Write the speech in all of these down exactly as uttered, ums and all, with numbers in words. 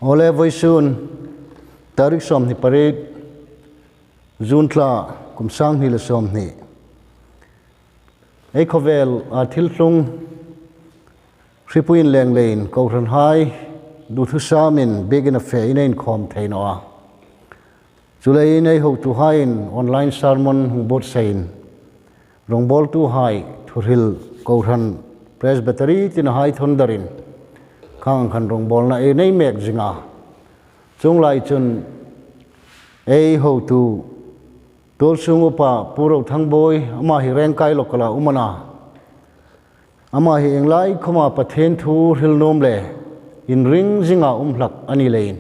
Awle, vawisun tarik sawmhni pariet, June thla, kum sanghni le sawmhni. Ei khawvela thil tlung hripui inleng leiin kohranhai duthusam in biekin a fe in ei inkhawm thei naw a. Chuleiin ei hotuhaiin online sermon hung buotsaiin, rawngbawltuhai thuhril kohran Presbytery tinahai thawn darin khang khan rawngbawlna ei nei mek zing a. Chuong lai chun ei hotu tuolsung upa Pu Rothangbawi, ama hi Rengkai local-a um a na. Ama hi ieng lai khawma Pathien thu hril nuom le inring zinga um hlak a ni leiin,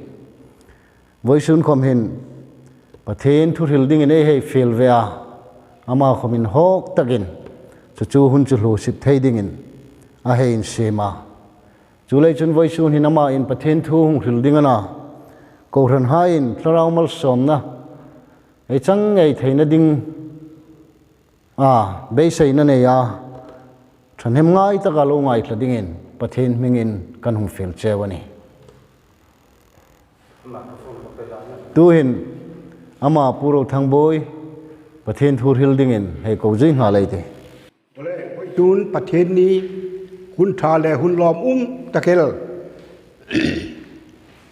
vawisun khawm hin Pathien thu hril dingin ei hei fiel ve a, ama khawm inhawk takin chu chu hun chu hluosip thei dingin a hei insiem a. Chuleiin chun vawisun hin amain Pathien thu hung hril ding a na, kohranhaiin thlarau malsawmna ei chang ngei theina ding a beiseina nei a, thahnem ngai taka lo ngaithla dingin Pathien hmingin kan hung fiel cheu a nih. Tuhin ama Pu Rothangbawi Pathien thu hril dingin hei ko zui nghal ei tih. Tun Pathien ni hun ṭha le hun lawmum tak el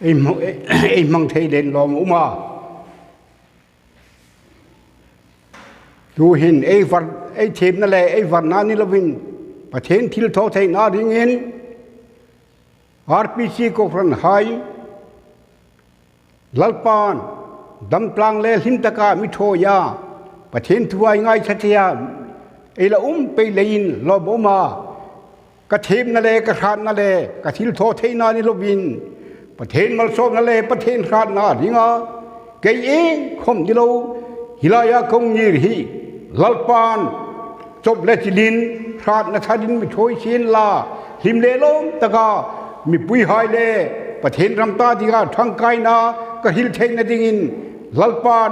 ei hmang, ei hmang thei leiin lawm a um a. Tuhin ei var, ei thiemna le ei varna ni lovin Pathien thilthawtheina ringin R P C kohranhai Lalpan dam tlang le hlim taka mi ṭhuoi a, Pathien thu ei ngaithlak thei a ei la um pei leiin lawm a um a. Ka thiemna le ka hratna le ka thilthawtheina ni lovin Pathien malsawmna le Pathien hratna ring a, kei iengkhawm ni lo, hi laia kong ngir hi Lalpan chawp le chilin hratna tharin mi ṭhuoi sien la, hlim le lawm taka mipuihai le Pathien ram ta dinga ṭhangkaina ka hril theina dingin Lalpan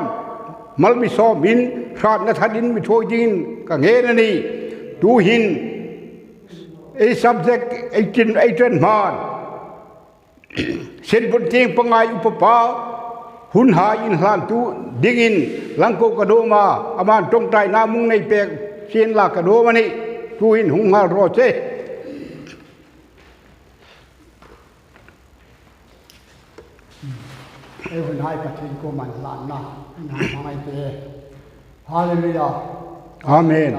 mal mi sawmin hratna tharin mi ṭhuoi dingin ka ngen a nih. Tuhin ei subject ei ṭan, ei ṭan hman Senbun tieng pangai upa pa hunhai inhlantu dingin lang ko ka nuom a, aman ṭawngṭaina mi nei pek sien la ka nuom a nih. Tuhin hung nghal raw se. Ei hunhai Pathien kuoma hlanna, hunhai hmangai te. Hallelujah. Amen.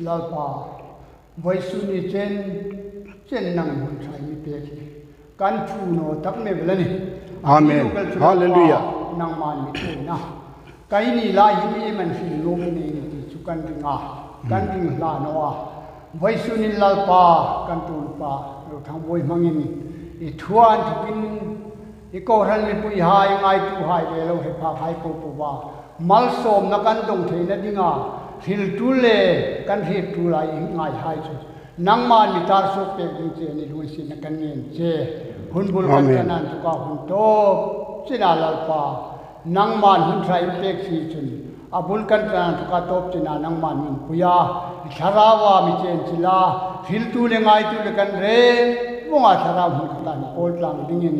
Lalpa, vawisun ni chen, chen nangin hun ṭha i mi pek hi kan ṭhu naw tak mei el a nih. Amen. Hallelujah. Nangman mi ṭhuoina. Keini lai hi mi man hril nuom ni ti chu kan ring a, kan ring hla naw a. Vawisun ni Lalpa, kan tuolpa Rothangbawi hmangin i thu inthokin i kohran mipuihai, ngaituhai le lo hei phakhai po po a, malsawmna kan dong theina dinga hriltu le kan hriettu lai i ngaihai chu nangman mi tar suok pek ding che ni lunginsietna kan ngen che. Hun bul kan ṭan inthoka hun tawp chena Lalpa, nangman hun ṭha i mi pek si chun a bul kan ṭan inthoka tawp chena nangman mi inpui a, i Thlaraua mi chen chila, hriltu le ngaitu le kan rem vawng a Thlarau hmun khata mi pawl tlang dingin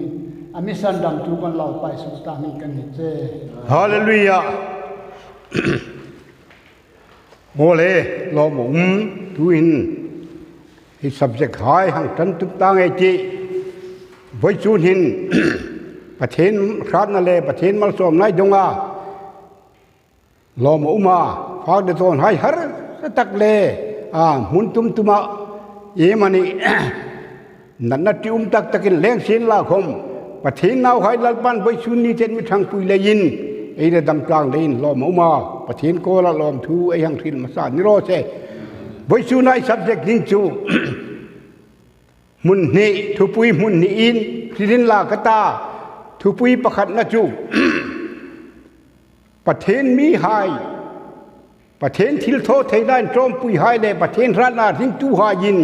a mi sandamtu kan Lalpa Isu Krista hmingin kan ngen che. Hallelujah. Awle, lawm a um, tuhin hi subject hai hang ṭan tup tang ei tih. Vawisun hin Pathien hratna le Pathien malsawmna ei dong a, lawm a um a, fak le zawnhai harsa tak le, a, hmun tum tuma iemani natna ṭium tak takin leng sien la khawm, Pathien nauhai Lalpan vawisun ni chen mi ṭhangpui leiin ei la dam tlang leiin lawm a um a, Pathien kuoma lawmthu ei hang hril hmasa ni raw se. Vawisun ei subject ding chu hmun hni, thupui hmun hni in hril inla ka ta. Thupui pakhatna chu Pathien mihai, Pathien thilthawtheina inṭawmpuihai le Pathien hratna ringtuhaiin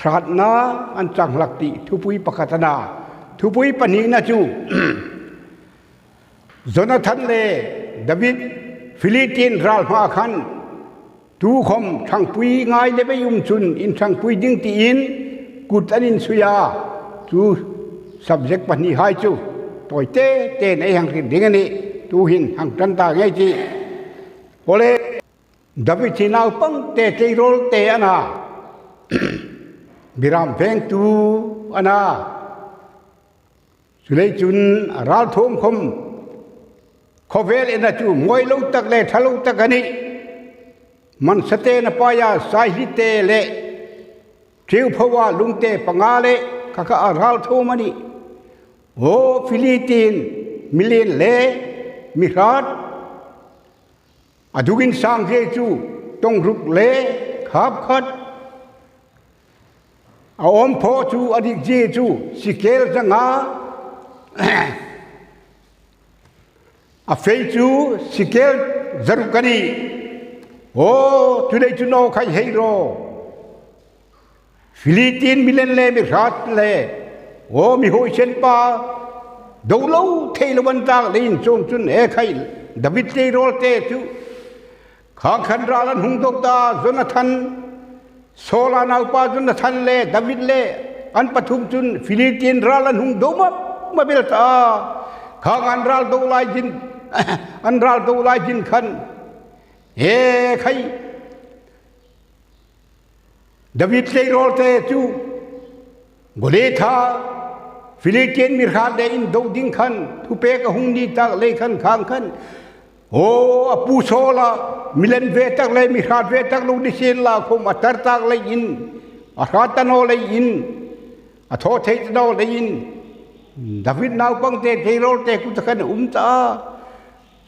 hratna an chang hlak tih thupui pakhat a na. Thupui pahnina chu Jonathan le David Philistine ral hmaa khan tukhawm ṭhangpui ngai le bei um chun inṭhangpui ding tiin kut an insui a. Chu subject pahnihai chu tawi te te nei hang hriet ding a nih. Tuhin hang ṭan ta ngei ei tih. Awle, David hi naupang te tleirawl te a na. Biram vengtu a na. Chuleiin chun a ralthuom khom khawvel ena chu mawi lo tak le ṭha lo tak a nih. Mansa te na paia Saihli te le Ṭiuphova Lungte panga le kha kha a ralthuom a nih. Aw Philistine mi lien le mi hrat. A dungin sang zie chu tawng ruk le khap khat. A awm phaw chu a dik zie chu sikel zanga. A fei chu sikel zaruk a nih. Aw, chu dei chu naw khai hei ro. Philistine mi lien le mi hrat le, aw mi huoisen pa, do lo thei lo an tak leiin chuongchun e khai David tleirawl te chu khang khan ral an hung dawk ta, Jonathan, Saula naupa Jonathan le David le an pathum chun Philistine ral an hung do map map el ta. Khang an ral do lai zin, an ral do lai zin khan e khai David tleirawl te chu Goliatha, Philistine mi hrat le in do ding khan thupek a hung ni tak lei khan khang khan, aw, a pu Saula mi lien ve tak le mi hrat ve tak lo ni sien la khom a tar tak leiin, a hrat ta naw leiin, a thaw thei ta naw leiin, David naupang te tleirawl te kuta khan um ta.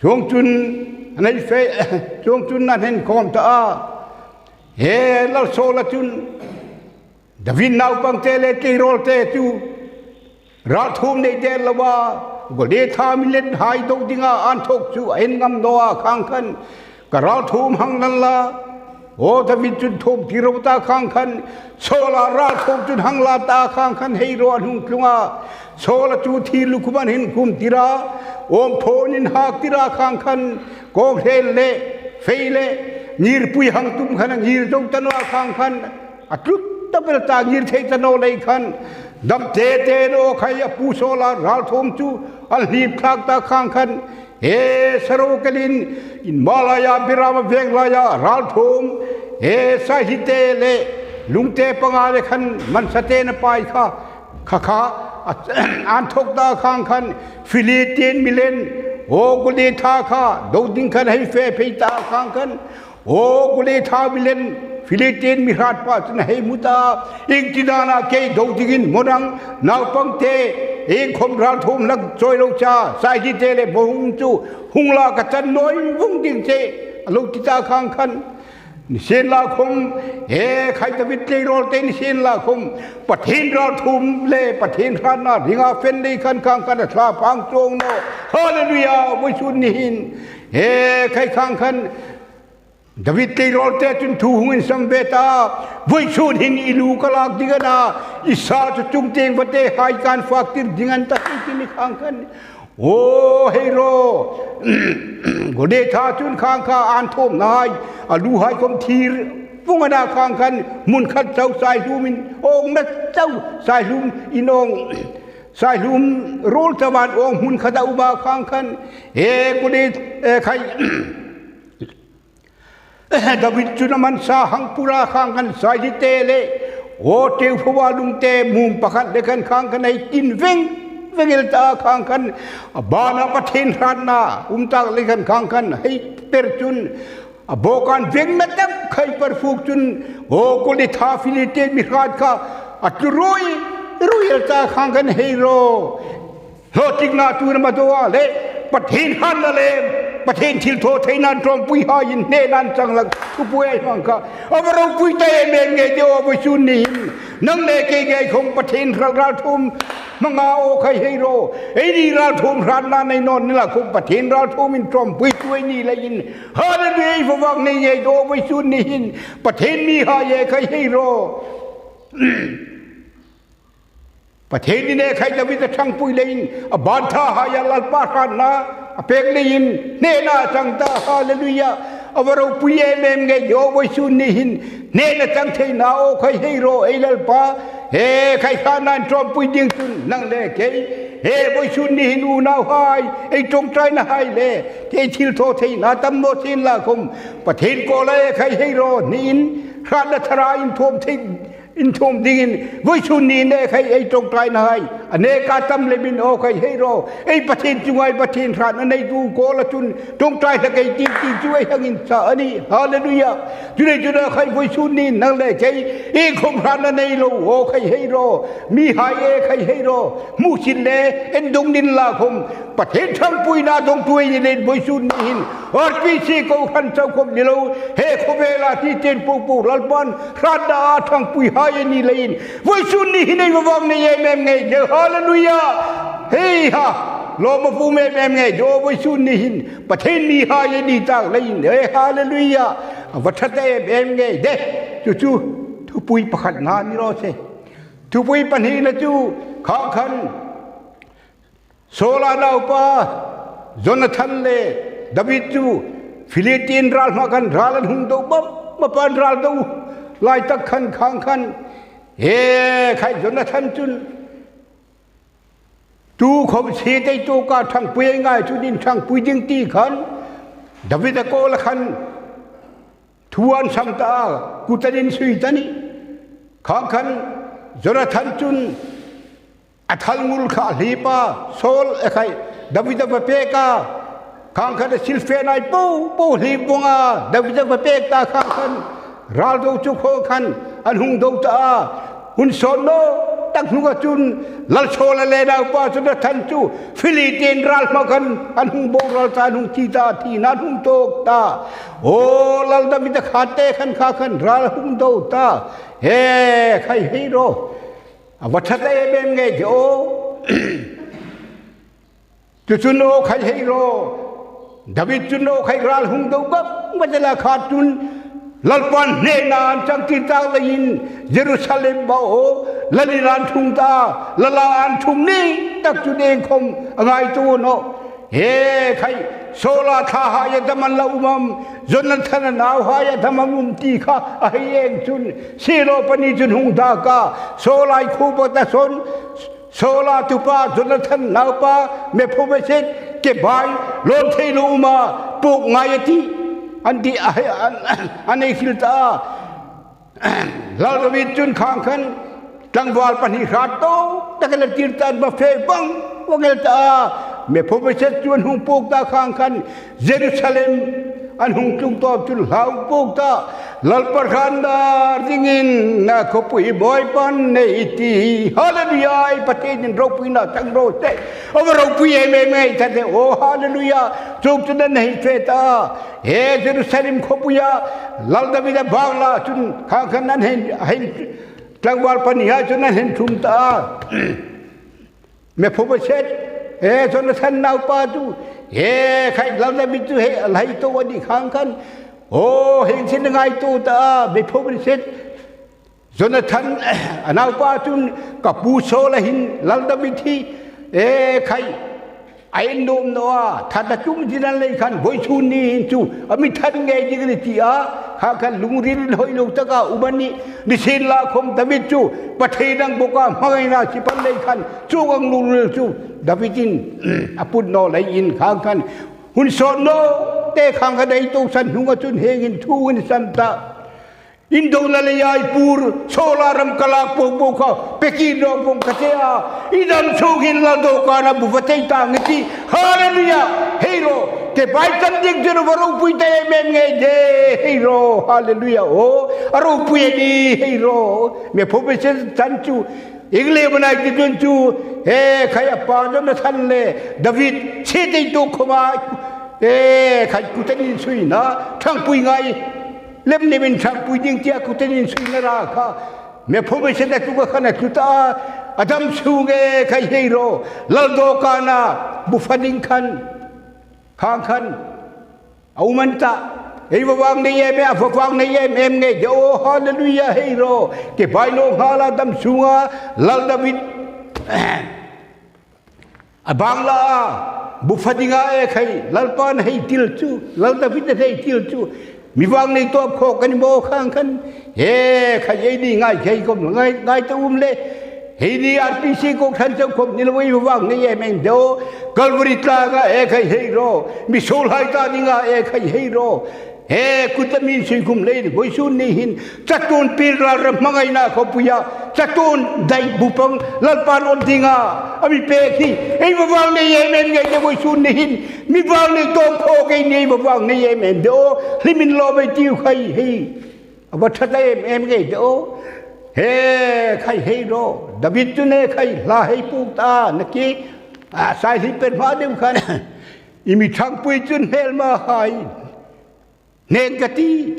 Chuongchun an hei fe, chuongchun an hei khom ta a. He lal Saula chun David naupang te le tleirawl te chu ralthuom nei der loa Goliatha mi lien hai do dinga an thawk chu a en ngam naw a khang khan, ka ralthuom hang nan la. Aw David chun thuom ti ro ta khang khan, Saula ralthuom chun hang la ta khang khan hei ro an hung tlung a. Saula chu thir lukhum an hung khum tir a, awm phaw an hak tir a khang khan, kawng hrel le, fei le, ngirpui hang tum khan a ngir zo ta naw a khang khan, a tlut ta bel ta ngir thei ta naw lei khan, dam te te naw khai a pu Saula ralthuom chu an hlip thlak ta khang khan, he sarokalin, in hma laia, Biram a veng laia ralthuom, he Saihli te le Lungte panga le khan Mansa te na pai kha, kha kha, a, an thawk ta khang khan, Philistine mi lien, aw Goliatha kha, do ding khan hei fe phei ta khang khan, aw Goliatha mi lien, Philistine mi hrat pa chun hei mu ta, ieng ti dana kei do dingin maw nang, naupang te, iengkhom ralthuom hlak chawi lo cha, Saihli te le bo hung chu, hung la ka chan naw vong ding che, a lo ti ta khang khan, ni sien la khom, he khai David tleirawl te ni sien la khom, Pathien ralthuom le Pathien hratna ringa fen lei khan khang khan a thla phang chuong naw. Hallelujah, vawisun ni hin. He khai khang khan David tleirawl te chun thu hung insam ve ta. Vawisun hin i lu ka lak ding a na, i sa chu chungtieng vate hai kan fak tir ding an ta ti ni khang khan. Aw hei ro. Goliatha chun khang kha an thawm nai, a lu hai khom thir vong a na khang khan, hmun khat chau saihlum in awng na chau, saihlum in awng, saihlum ruol chau an awng hmun khat a um a khang khan, e Goliatha, e khai David chun a mansa hang pur a khang khan Saihli te le, aw Ṭiuphova Lungte mum pakhat le khan khang khan hei tin veng veng el ta khang khan, a bana Pathien hratna um tak le khan khang khan hei per chun, a bo kan veng na tak khai par fuk chun, aw Goliatha Philistine mi hrat kha a tlu ruoi ruoi el ta khang khan hei ro. Hlawtlingna tu na ma do a le, Pathien hratna le, Pathien thilthawtheina ṭawmpuihai in hnena chang hlak thupui ei hmang kha, a va ropui ta em em ngei de aw vawisun ni hin. Nang le kei ngei khom Pathien ral, ralthuom hmanga aw khai hei ro. Eini ralthuom hratna nei naw ni la khom Pathien ralthuom in ṭawmpuitu ei ni leiin, hallelujah, ei va vak nei ngei de aw vawisun ni hin. Pathien mihai e khai hei ro. Pathienin e khai David a ṭhangpui leiin, a ban thahaia Lalpa hratna a pek leiin, hnena chang ta, hallelujah. A va ropui em em ngei de aw vawisun ni hin, hnena chang theina aw khai hei ro ei Lalpa. He khai kha nan ṭawmpui ding chun nang le kei. He vawisun ni hin unauhai, ei ṭawngṭainahai le, ei thilthawtheina tam naw sienla khawm, Pathien kuoma e khai hei ro, niin hratna thara inthuom thei, inthuom dingin, vawisun ni hin e khai ei ṭawngṭainahai a neka tam lemin aw khai hei ro. Ei Pathien chunga ei Pathien hratna neitu kuoma chun ṭawngṭai hlak ei ti ti chu ei hang insa a nih. Hallelujah. Chuleiin chu khai vawisun ni nang le kei, iengkhom hratna nei lo aw khai hei ro. Mihai e khai hei ro. Hmusit le, en dong inla khawm, Pathien ṭhangpuina dongtu ei ni leiin vawisun ni hin R P C kohran chau khawm ni lo, he khawvela hrietin popo Lalpan hratna a ṭhangpuihai ei ni leiin vawisun ni hin ei va vâng nei em em ngei de. Hallelujah. Hei ha. Lawmum em em ngei de, vawisun ni hin Pathien mihai ei ni tak leiin. He, hallelujah. A va ṭha ta em em ngei de. Chu chu thupui pakhatna ni raw se. Thupui pahnina chu khang khan Saula naupa Jonathan le David chu Philistine ral hma khan ral an hung do map map a, an ral do lai tak khan khang khan, he khai Jonathan chun tukhawm sie tei tuoka ṭhangpui ei ngai chu, ṭhangpui ding ti khan David-a kuoma khan thu an sam ta a, kut an insui ta a nih. Khang khan Jonathan chun a thalngul kha a hlip a, Saul, e khai, David-a va pek a. Khang khan a silfênhai popo hlip vong a, David-a va pek ta. Khang khan ral do chu khawm khan an hung do ta a. Hun sawt naw tak hnunga chun Lal Saula le naupa Jonathan chu Philistine ral hma khan an hung boral ta, an hung thi ta, thina an hung tuok ta. Aw, Lal David-a khat te khan khang khan ral hung do ta. He khai hei ro. A va ṭha ta em em ngei de aw. Chu chun aw khai hei ro. David chun aw khai ral hung do ngam ngam a, khat chun Lalpan hnena an chang tir tak leiin Jerusalem-a aw, Lal ina an ṭhung ta, Lala an ṭhung ni tak chu iengkhom a ngaituo naw. He khai, Saula thlahai a dam an la um am, Jonathan-a nauhai a dam an um ti kha a hei en chun, silo pani chun hung dak a, Saula khuo pakhat a sawn, Saula tupa Jonathan naupa Mephibosheth, ke bai, lawm thei lo um a, puok ngai a tih, an ti a hei, an, an hei hril ta a. Lal David chun khang khan tlangval pahni hrat tawk tak a la tir ta, an va fe vang vang el ta a. Mephibosheth chu an hung puok ta khang khan, Jerusalem an hung tlung tawp chun hla an puok ta. Lalpa hratna dingin a khawpui buoipa'n ei tih. Hallelujah, ei Pathienin ropuina chang raw se. A va ropui em em ngei ta de. Oh, hallelujah. Chuong chun an hei fe ta. He Jerusalem khawpuia Lal David-a bângla chun khang khan an hei, hei tlangval pahnihai chun an hei ṭhum ta. Mephibosheth, he Jonathan naupa chu, he khai Lal David chu hei a la hei tuo a nih khang khan. Oh, hieng sin ngaituo ta a, Mephibosheth. Jonathan, a naupa chun, ka pu Saula hin Lal David hi, e khai, a innuom naw a, that a tum ding a ni lei khan, vawisun ni hin chu a mi that ngei ding a nih ti a, khang khan lungril inhawi lo taka um a nih, nisienlakhawm David chu Pathien ang bawka hmangaina a sip a ni lei khan, chuong ang lungril chu Davidin a put naw leiin khang khan, hun sawt naw te khang khan ei tuoksan hnunga chun hieng hin thu a insan ta. Indona leia ei pur, Saula ram ka lak popo kha, peki dawk vong ka ti a, i dam sung hin Lal dawkana bu va thei tang i tih. Hallelujah! Hei ro, ke bai chang ding chu a va ropui ta em em ngei de, hei ro, hallelujah, oh, a ropui a nih, hei ro. Mephibosheth chan chu, ieng leiin am a na ti chun chu, he khai a pa Jonathan le David, sie tei tuok khawma, he khai kut an insuina, ṭhangpui ngai lem lemin ṭhangpui ding tia kut an insuina ra kha, Mephibosheth-a tuoka khan a tlu ta a, a dam sung e khai hei ro, Lal dawkana bu fa ding khan, khang khan a um an ta. Ei va vâng nei em em, a va vâng nei em em ngei de, oh, hallelujah, hei ro. Ke bai lo nghal a dam sunga Lal David a bângla a, bu fa dinga e khai, Lalpan a hei hril chu, Lal David-in a hei hril chu, Mi vang nei tawp khawk a ni maw khang khan. He khai, eini ngai khai khom ngai, ngai ta um le. Eini R P C kohran chau khom ni lo, ei vang nei em em de aw. Calvary tlanga e khai hei ro. Mi suolhai ta dinga e khai hei ro. He kutah mi insuikhum leiin vawisun ni hin chatuon pilralram hmangaina khawpuia chatuon dai bupang Lalpan awt dinga a mi pek hi ei vang nei em em ngei de vawisun ni hin. Mi vang nei tawp khawk eini ei vang nei em em de aw. Hlimin lawm ei tiu khai hi. A va ṭha ta em em ngei de aw. He khai hei ro. David chun e khai hla hei puk ta na ki. A sai hli per hma deu khan. I mi ṭhangpui chun hmelmahai hneng ka ti,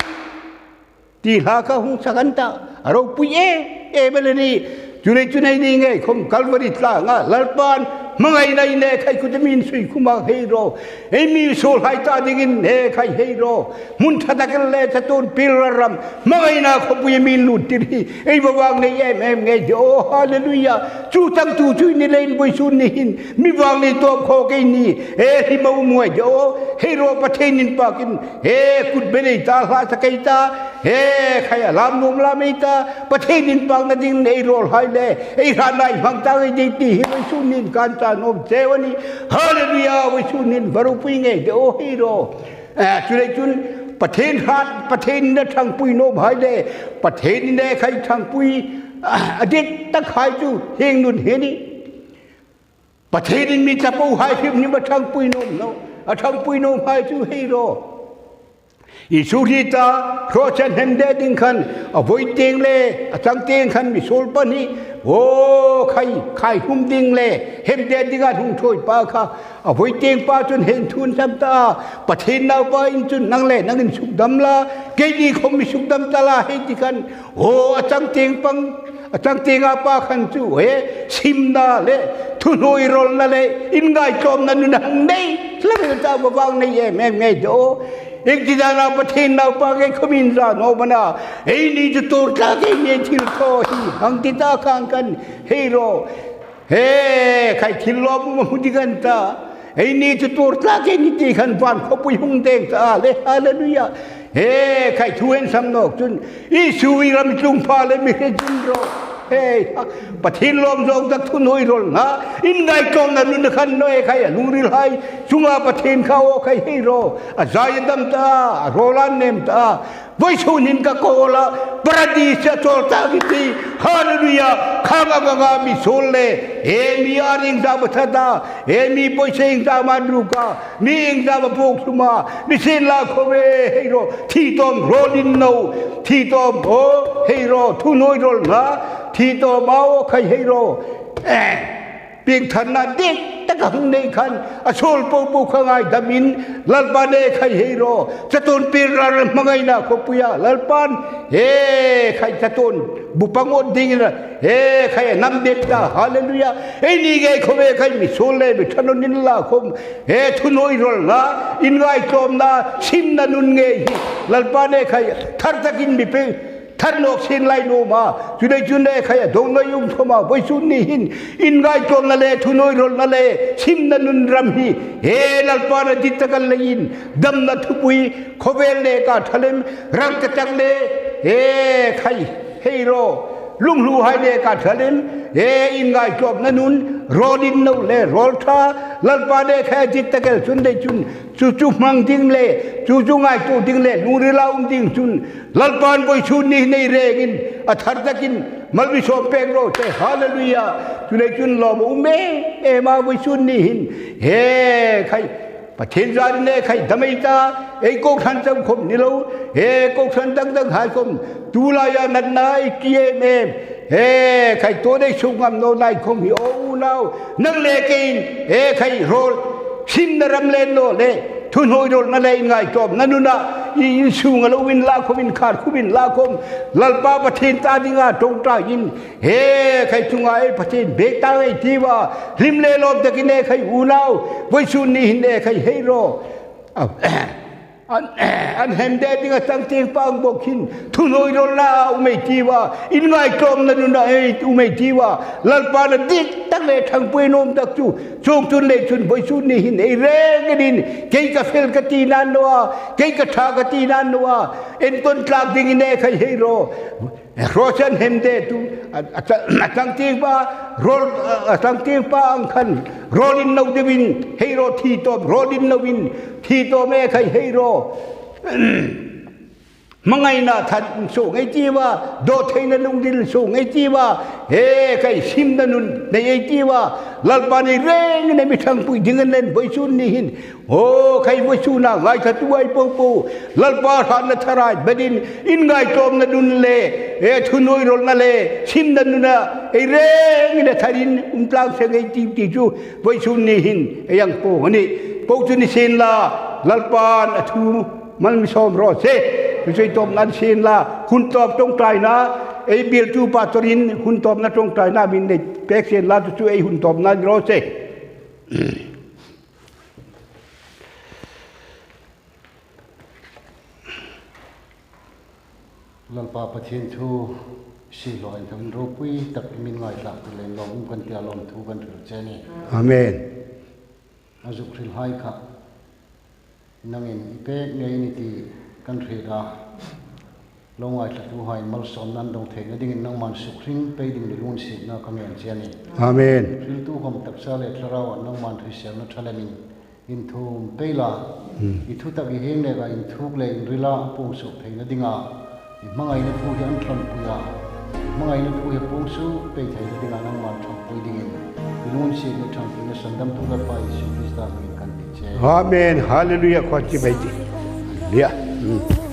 ti hla kha hung sak an ta. A ropui e, e bel a ni. Chuleiin chun eini ngei khom Calvary tlanga Lalpan hmangaina ei nei khai kutah mi insuikhuma hei ro. Ei mi suolhai ta dingin e khai hei ro. Hmun ṭha tak el le chatuon pilralram hmangaina khawpui mi inluttir hi ei vang nei em em ngei de aw. Hallelujah. Chu tangtu chu i ni leiin vawisun ni hin mi vang nei tawp khawk eini e hlim a um ngei de aw. Hei ro, Pathien inpakin he kut bel ei ta, hla sak ei ta. He khai a lam nuom lam ei ta. Pathien inpakna dingin ei ruolhai le ei hratna ei hmang ta ngei ding ti hi vawisun nin kan ta nuom cheu a nih. Hallelujah, vawisun nin va ropui ngei de aw hei ro. Eh, chuleiin chun Pathien hrat, Pathienin a ṭhangpui nuomhai le Pathienin e khai ṭhangpui, ah, a dit takhai chu hieng nun hi a nih. Pathienin mi chapohai hrim hrim a ṭhangpui nuom naw, a ṭhangpui nuomhai chu hei ro. Isu Krista cross-a hnem de ding khan a voi tieng le a chang tieng khan misuol pahni, aw khai, khai hum ding le hemde dinga hung ṭhuoi pa kha a voi tieng pa chun hei thu a hril ta. Pathien naupa in chun nang le nang insukdam la, keini khom mi sukdam ta la hei ti khan, aw a chang tieng pang, a chang tienga pa khan chu he simna le thuhnuoirawlna le inngaitlawmna nun a hang nei. Hla rel ta va vang nei em em ngei de aw. Iengtin am a Pathien naupa ngei khom inza naw am a na. Eini chu tuor tlak ei ni thil thaw hi hang ti ta khang khan hei ro. He khai thil lawmum a hmu ding a ni ta. Eini chu tuor tlak ei ni ti khan van khawpui hung deng ta le. Hallelujah. He khai thu en sam nawk chun Isu i ram tlung pha le mi hre zing ro. He Pathien lawm zawng tak thuhnuoirawlna, inngaitlawmna nun a khan naw e khai a lungrilhai chunga Pathien kha aw khai hei ro. A zai a dam ta, a rawl a nem ta. Vawisun hin ka kawl a, Paradis-a chawl ta ki ti. Hallelujah. Khang ang anga misuol le, e mi a ring za va that a, e mi poisa ing za man ruk a, mi ing za va puk suma, mi sin la khom e hei ro. Thi tawm rawl inno, thi tawm aw hei ro. Thuhnuoirawlna, thi tawm aw khai hei ro. Eh. Piengtharna dik taka hung nei khan a suol po po kha ngaidamin Lalpan e khai hei ro. Chatuon pilralram hmangaina khawpuia Lalpan he khai chatuon bupang awt dingin he khai a nam dek ta. Hallelujah. Eini ngei khom e khai misuol le mi ṭha naw ni la khom he thuhnuoirawlna, inngaitlawmna, simna nun ngei hi Lalpan e khai thar takin mi pe thar nawk sien lai nuom a. Chuleiin chun e khai a dawng naw um khom a, vawisun ni hin inngaitlawmna le thuhnuoirawlna le simna nun ram hi he Lalpan a dit tak a leiin damna thupui, khawvel neka ṭha lem, rang tak tak le he khai hei ro. Lunglhuoihai neka ṭha lem, he inngaitlawmna nun, rawl inno le rawl ṭha, Lalpan e khai a dit tak el chun dei chun chu chu hmang ding le, chu chu ngaituo ding le, lungrila um ding chun, Lalpan vawisun ni hin ei rengin, a thar takin, mal mi sawm pek ro se, hallelujah. Chuleiin chun lawm a um em em a vawisun ni hin, he khai, Pathien zarin e khai dam ei ta, ei kohran chau khom ni lo, he kohran dang danghai khom, tu laia natna ei ti em em. He khai tuon ei suk ngam naw lai khom hi aw unau. Nang le keiin, he khai rawl, simna ram le naw le, thuhnuoirawlna le inngaitlawmna nuna, i insung a lo inla khom, inkhar khum inla khom, Lalpa Pathien ta dinga ṭawngṭaiin, he khai chunga ei Pathien bek ta ei tiu a, hlim le lawm takin e khai unau, vawisun ni hin e khai hei ro. A, An, an hemde dinga changtieng pa ang bawk hin, thuhnuoirawlna a um ei tiu a, inngaitlawmna nuna ei um ei tiu a, Lalpan a dik tak le ṭhangpui nuom tak chu, chuongchun le chun vawisun ni hin ei rengin, kei ka fel ka ti nan naw a, kei ka ṭha ka ti nan naw a, entawn tlak dingin ei khai hei ro. Hrawsen hemde tu, a, a, a changtieng pa, rawl, a, a changtieng pa ang khan, rawl inno deuin, hei ro thi tawp, rawl inno in, thi tawp ei khai hei ro. Hmangaina tha suong ei tiu a, dawtheina lungdil suong ei tiu a, he khai simna nun nei ei tiu a, Lalpan ei rengin mi ṭhangpui dingin len vawisun ni hin, aw, khai vawisuna ngaithlatuhai popo, Lalpa hratna thara ei berin, inngaitlawmna nun le, e, thuhnuoirawlna le, simna nuna, ei rengin a tharin, um tlang seng ei tiu ti chu, vawisun ni hin, ei ang po a nih. Po chu ni sienla, Lalpan a thu mal mi sawm raw se. Chu chu ei tawpna ni sienla, hun tawp ṭawngṭaina, ei bialtu pa torin, hun tawpna ṭawngṭaina min nei pek sienla, chu chu ei hun tawpna ni raw se. Lalpa Pathien thu siehlaw inthawkin ropui tak i mi ngaithlak tir leiin lawm um kan tia lawmthu kan hril che a nih. Amen. A zuk hrilhai kha nangin i pek ngei a nih ti kan hriet a. Lo ngaithlatuhai malsawmna an dong theina dingin nangman sukhring pei dingin i lunginsietna ka ngen che a nih. Amen. Hriltu khawm taksa le thlarauah nangman hriselna ṭha lemin inthuom pei la. Hmm. I thutak i hieng neka inthuk le inrila a puong suok theina dinga i hmangaina thu hi an ṭhangpui a. I hmangaina thu hi puong suok pei theina dinga nangman ṭhangpui dingin i lunginsietna ṭhangpuina sandamtu Lalpa Isu Krista hmingin kan ti che. Amen. Hallelujah. Khuo chi bai ti. Hallelujah. Hmm.